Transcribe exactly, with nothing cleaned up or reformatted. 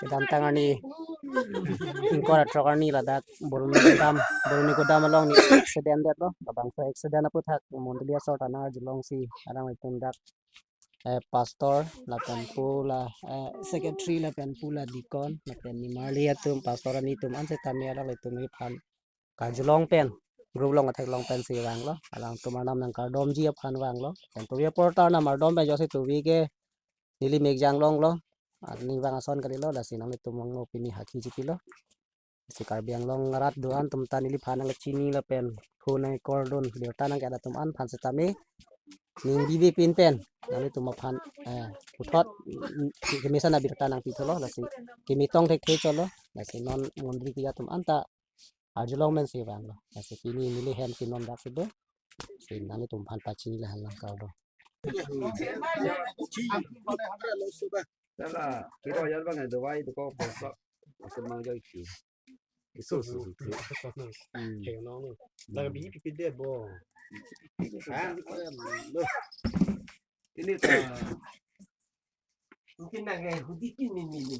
Kedamtang arni ingkoi ra throk arni ladak Boroni Godam, Boroni Godam along ne accident detlo. Labangso accident aputhak mondoli asor ta nang arjulongsi alanglitum dak, eh, pastor lapen pu la, eh, secretary lapen pu la deacon lapen nimarli atum, pastor arni atum an setame alanglitum nephan karjulong pen, group along athek long pensi vanglo. Alangtum arnam nangkardomji aphan vanglo. Pen tuvi porter arnam ardom pen jongsi tuvi ke neli mek janglonglo. Arni vang ason kalilo, lasi nanglitum vanglo pini hakhi chipilo. Si Karbi Anglong arat do-an atum ta neliphan nangkachini lapen phone nang-call dun, birta nangke-et atum an aphan setame ning bibe pin pen nanglitum aphan, eh, puthot, mm, ke-, kemesen abirta nangpithulo, lasi kemetong thekthe cholo, lasi non mondoli keja atum an ta arjulong mensi vanglo. Lasi pini neli hemsi non dak si do. Si nanglitum aphan pachini lahenlang, kardom. Sala, kiro yar bang dawai duko poso. Asal mang joi ki. Isu su su. Hmm. Kayo no no. Laga bi pipi de bo. Ini ta. Mungkin nang eh hudi kini ni ni.